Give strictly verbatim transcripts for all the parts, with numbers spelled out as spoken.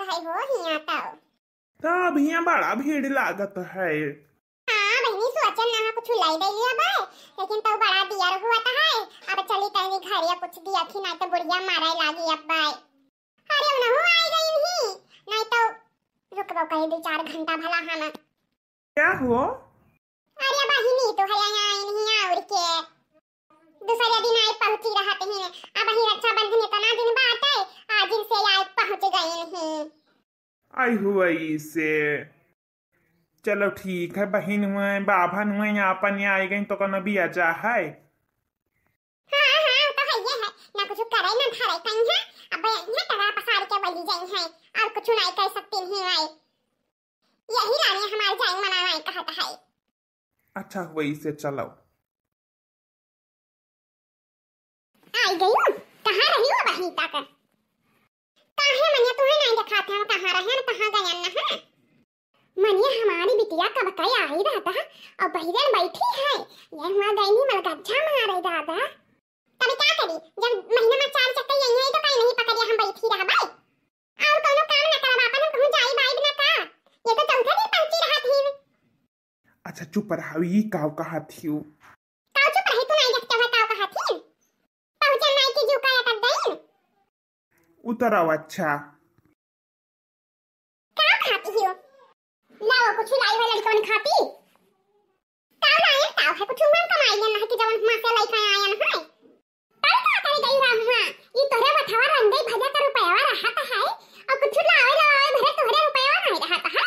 है हो हियाँ तो। तब हियाँ बड़ा भीड़ लागत है। हाँ बहिनी, सोचन ना कुछ लाई दे लिया बाय, लेकिन तो बड़ा दियर हुआ तो है। अब चली तनी घरे कुछ दिया थी, नहीं तो बुढ़िया मारे लागी अब बाय। अरे उनहु आ गई नहीं, नहीं तो रुकबो कहीं दो चार घंटा भला हम। क्या हो? अरे बहिनी, तो है यहाँ आई नहीं और के। दूसरे दिन आई पहुँची रहत ही। अब ही रक्षाबंधन इतना दिन बाटे, आज दिन से आई पहुँच गई नहीं। आई हुई से। चलो ठीक है, बहिन हुए, बाभन हुए, यहाँ अपन यहाँ आई गई तो कोनो बिया जा है। हाँ, हाँ, तो है ये है, ना कुछ करे, ना धरे कहीं है। अब आई है, टरा पसार के वली जाई है, और कुछ नहीं कर सकती नहीं आई। यही लाने हमारे जाई मना नहीं कहत है। अच्छा, वही से चलो। आई गई हूँ। कहाँ रही हो बहिनी तक? काहे मनिया तुम्हें नहीं दिखाते हो, कहाँ रहे और कहाँ गए न है? मनिया हमारी बिटिया कब का आई रहता है और बहिरन बैठी है। ये हुआ गई नहीं मलगज्जा मारे दादा। तब क्या करी, जब महीना में चार चक्कर यही है तो कहीं नहीं पकड़िया हम बैठी रह भाई। और कोनो काम ना करब, आपन हम कहूँ जाई बाइब ना का? ये तो चौथे दिन पहुँची रहत ही। अच्छा चुप रहो, ई काव कहत हियो? काव चुप रही, तू नहीं देखते हो काव कहत ही? पहुँचन नहीं की जू का अटक गई। उतराव अच्छा। काव खाती हियो? लाओ कुछ लाई है लड़कन खाती। काव लायन काव है, कुछ मन कमाई लेना है कि जवन हुआ से लइका आयन है। कल का करे गई रहा हुआ, ई तोरे बथवा रंगई भजा का रुपयावा रहत है, और कुछ लावे लावे भरे तोरे रुपयावा नहीं रहत है।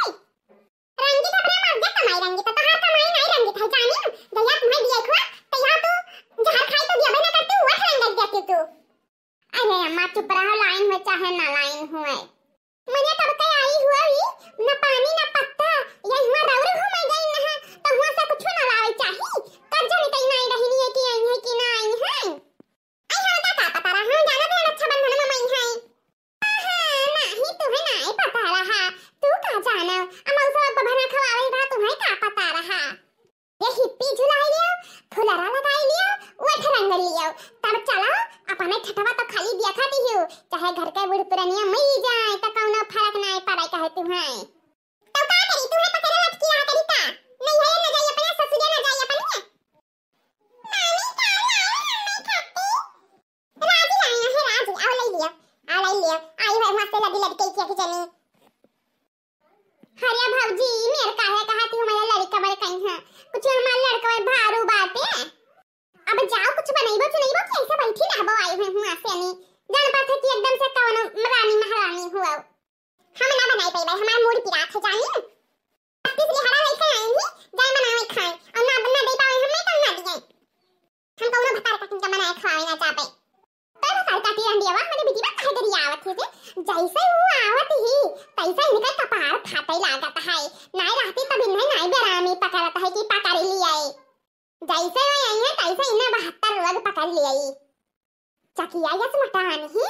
रंगी का अपने मर जा कमाई, रंगी का तोहार कमाई नहीं रंगी था, जानी? जया तुम्हें दिए खुआ, तो यहाँ तू जहर खाई तो दिया ना करती, वह रंगई जाती तू। अरे अम्मा चुप रहो, लाइन में चाहे ना लाइन हुए। मने तब के आई हुआ ही, न पानी न पत्ता, ये हुआ रौर घूमे गई न है, तो हुआ से कुछ ना लावे चाही। कब जाने कहीं नहीं रहनी है कि आई है कि ना आई है। आई हम का, का पता रहा, हम जाना भी रक्षाबंधन में मई है। हाँ, नहीं तुम्हें नहीं पता रहा, तू का जाना, अमौसा बबना खवावे रहा, तुम्हें का पता रहा। ये हिप्पी झुलाई लियो, फुलरा लगाई लियो, ओठ रंग लियो, तब चला अपने ठठवा तो खाली देखा दियो, चाहे घर के बूढ़ पुरनिया मरी जाए तो कौनो फर्क नहीं पड़े कहे तुम्हें। तो का करी, तुम्हें पकड़े लटकी रहा करी का? नहीं है ना जाई अपने ससुरे ना जाई अपने। मामी का लाओ मम्मी खाती। राजी लाया है राजी, आओ ले लियो, आओ ले लियो, आई है मस्त लगी लटके की जनी। अरे भौजी, मेर काहे कहा थी हमारे लड़का बड़े कहीं है, कुछ हमारे लड़का बड़े भारू बाटे। अब जाओ कुछ बनइबो चुनइबो कि ऐसे बैठी रहबो आई हुई हूँ आसे नहीं। जान पाते कि एकदम से कौन रानी महारानी हुआ। हम ना बनाई पाई, हमारा मूड पिरात है जानी। पच्चीस लिहाड़ा लेके आएंगी, जाए बनावे खाए और ना, ना दे पावे हमें तो ना दिए। हम कौनो भतार का तिनका बनाए खवावे ना चाहते। तब साल काटी रंडियावा, हमरे बिटिया काहे गरियावत है से? जैसे वो आवत ही, तैसे इनका कपार फाटे लागत है। नाई रहती तब इन्हें नाई बेरामी पकड़त है कि पकड़ लिया है। जैसे वो आई है, तैसे इन्हें बहत्तर रोग पकड़ लिया है। चकिया यस मटान ही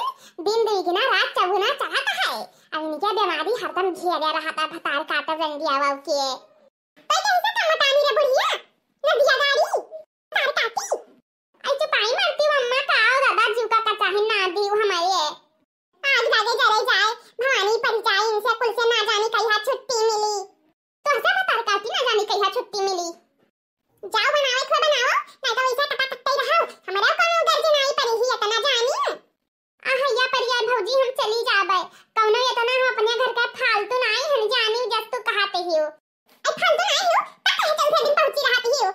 दिन दुगुना रात चौगुना चलत है। अब इनके बीमारी हरदम घेरे रहता भतार काटो रंडियावा के। तो कैसे का मटानी रे बुढ़िया? नदिया गाड़ी? तार काटी? आई चुपाई मरती हूँ अम्मा, का हो दादा, जीव का कचाही ना दी हमारे। आग लागे जरे जाए, भवानी परी जाए, इनसे कुल से ना जाने कहिया छुट्टी मिली। तो ऐसे में तार काटी ना जाने कहिया छुट्टी मिली। जाओ बनावे खो बनाओ, नहीं तो ऐसे टपा टपते रहो, हमारा कोनो गर्ज नहीं पड़ी ही इतना जानी। आ हैया परिया भौजी, हम चली जाबे। कौनो इतना हम अपने घर का फालतू नाई हम जानी, जस तू कहते ही हो। ए फालतू नाई हो, तब कहे चौथे दिन पहुंची रहती ही हो।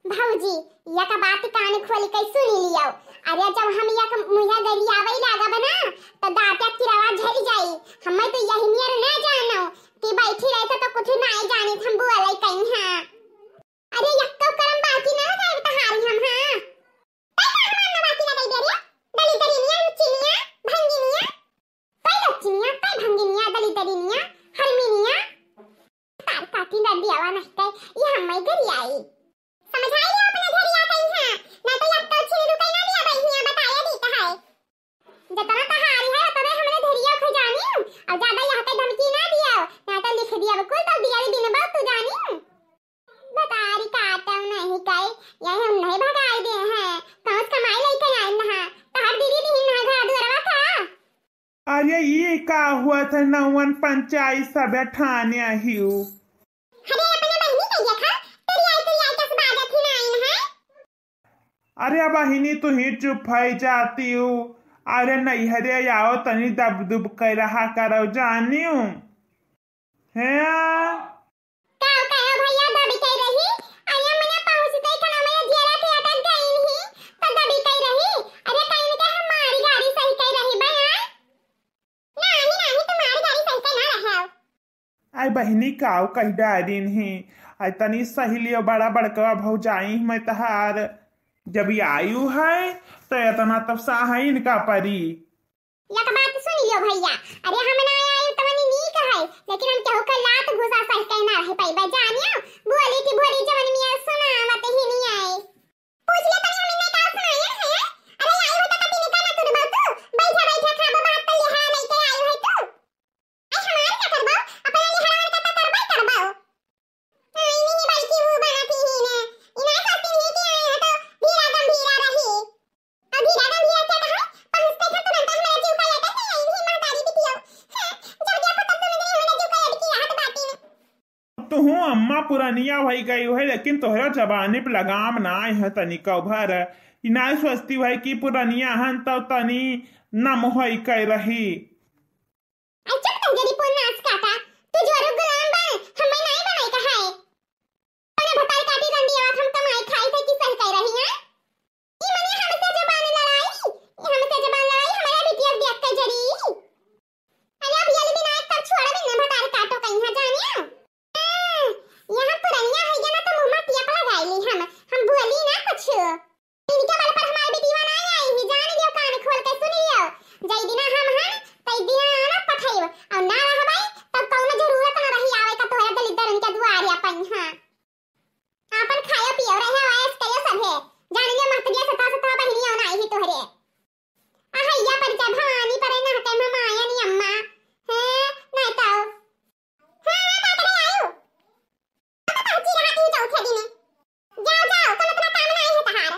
भौजी, या का बात कान खोल के सुनी लियो। अरे जब हम या का मुया गली आवे लागा बना, तो दांत या किरावा झड़ जाई। हमें तो यही नियर ना जानो कि बैठी रहे तो, तो कुछ नाई जानी हम बुआ लई कहीं हाँ। अरे यक्को करम बाकी ना लगाए तहारी हम, हाँ। तै का हमार ना बाकी लगाई दे रे? दलिदरिनिया, लुच्चिनिया, भंगिनिया। तै लुच्चिनिया, तै भंगिनिया, दलिदरिनिया, हरमिनिया। तार काटी ना दियावा नहीं तै, ये हम मैं गरियाई। समझाई लियो अपने घरिया कहीं, हाँ। ना तो यक्को छिन रुके ना दिया बहिया बताया दी तो है। जतना तहारी है, उतने हमरे धरिया खो जानी। और ज्यादा यहाँ पे धमकी ना दियो, ना तो लिख दिया बिल्कुल तो दिया दिन बहुत तू जानी। बतारी काटम नहीं कई, यही हम नहीं भगाई दे हैं। कौन कमाई लेके आए ना, तहार दीदी दी ना घर दुआरवा का। अरे, ई का हुआ था, नौवन पंचायत सभा ठाने आहिउ? अरे, अपने बहिनी के देखा, तुरियाई तुरियाई कस बाजत ही नाइन है। अरे बहिनी, तू ही चुप है जातिउ। अरे नैहरे आओ, तनी दब दुब कर रहा करो जानिउ। हैं? का कहो भैया, दबी कह रही? अरे मने पहुँचते खाना में जियरा के अटक गई ही, तो दबी कह रही। अरे कहीं के हम मारी गाड़ी सही कह रही बयान। नाही, नाही, तुम्हारी गाड़ी सही कह ना रहे हो। आई बहिनी, काउ कह डारिन ही। आई तनी सही लियो, बड़ा बड़कवा भौजाई मैं तहार। जब ई आयु है, तो इतना तब साहइन का परी। एक बात सुन लियो भैया, अरे हम ना आए तवनी नीक है, लेकिन हम केहू के लात घुसा सही के ना रह पाइबे, जानियो, बोली की भोली जवन मिया सुनावत ही नहीं आए। पूछ ले तनी, हम इन्हें का सुनाए हैं? अरे आई हो तो कभी निकाल ना तू बाबू, बैठा बैठा खाबो बात कर लिहा नहीं के आई है तू। आई हमार का करबो, अपना लिहान का तो करबे करबो। आई नहीं बल्कि वो बात ही है ना, इन्हें सोचती है कि आई है तो धीरा गंभीरा रही। अब धीरा गंभीरा क्या कहा? पहुँचते घर तुरंत हमारा जीव का लटक गया, इन्हीं महतारी बिटिया। हाँ, जब देखो तब दोनों जने हमारा जीव का लटकी रहत बाटी। तुहूँ अम्मा पुरनिया भई गई है, लेकिन तोहरा जबानी पे लगाम ना है तनिको भर। ई ना सोचती है कि पुरनिया हन तो तनी नम होई के रही। आई चुप तुम जरी पुन्नास काटा, तू जोरू गुलाम बन, हमें नाई बनाई का है। अपने भतार काटी रंडी आवाज हम कमाई खाई थे कि सही कह रही हैं? ई मने हमसे जबान लड़ाई, ई हमसे जबान लड़ाई, हमारा बिटिया देख के जरी। अरे अब ये भी ना एक तब छोड़ भी ना भतार काटो कहीं है जानिया। हाँ, यहाँ पुरनिया है ना तो मुँह में टियप लगाई ली हम, हम बोली ना कुछ। इनके बल पर हमार बिटिया ना आई ही, जान लियो, कान खोल के सुन लियो। जय दिना हम हन, तय दिना ना पठाइब, और ना रहबै, तब कौनो जरूरत ना रही आवे का तोहरा दलिद्दर उनके दुआरे अपन, हाँ। आपन खायो पियो रहे, ऐश करियो सभे, जान लियो, महतरिया सता सता बहिनिया ना आई ही तोहरे। आ हैया पर जा भवानी पर ना हटे हम आया नी अम्मा, हैं, नहीं तो। हाँ, हाँ, का करे आयो? अब तो पहुंची रहा तू चौथे दिन। जाओ, जाओ, कम इतना काम ना है तहार।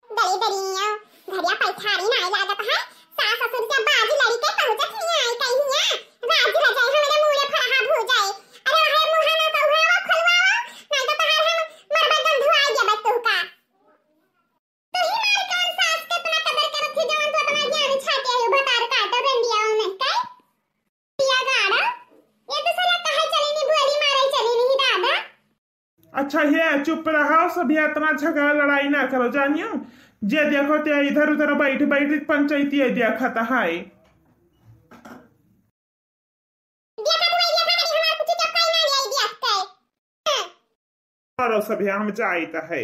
दली दरिया, घरिया पैठारी ना लागत है। सास ससुर से बाजी लड़ी के पहुंचत नहीं आई कहिया। राज रजाई हमरे मुड़े फरहा भू जाए। अरे, अरे, मुहा ना कहुआ, खोलवाओ, नहीं तो तहार हम मरबा गंधुआ जाबे तू का। तू ही मार कौन सास के इतना कदर करत थी, जवन तू इतना ज्ञान छाटे हो, भतार काटो रंडिया में, काई? पिया गाड़ा, ये तो साला कहे चली नहीं, बुआरी मारे चली नहीं दादा। अच्छा, हे चुप रहो, सब ये इतना झगड़ा लड़ाई ना करो, जानियो। जे देखो ते इधर उधर बैठ बैठ पंचायती है देखत है। देखत हुए देखा करी हमार कुछ चपकाई ना ले आई दिया के। हाँ। करो सब ये हम जाइत है।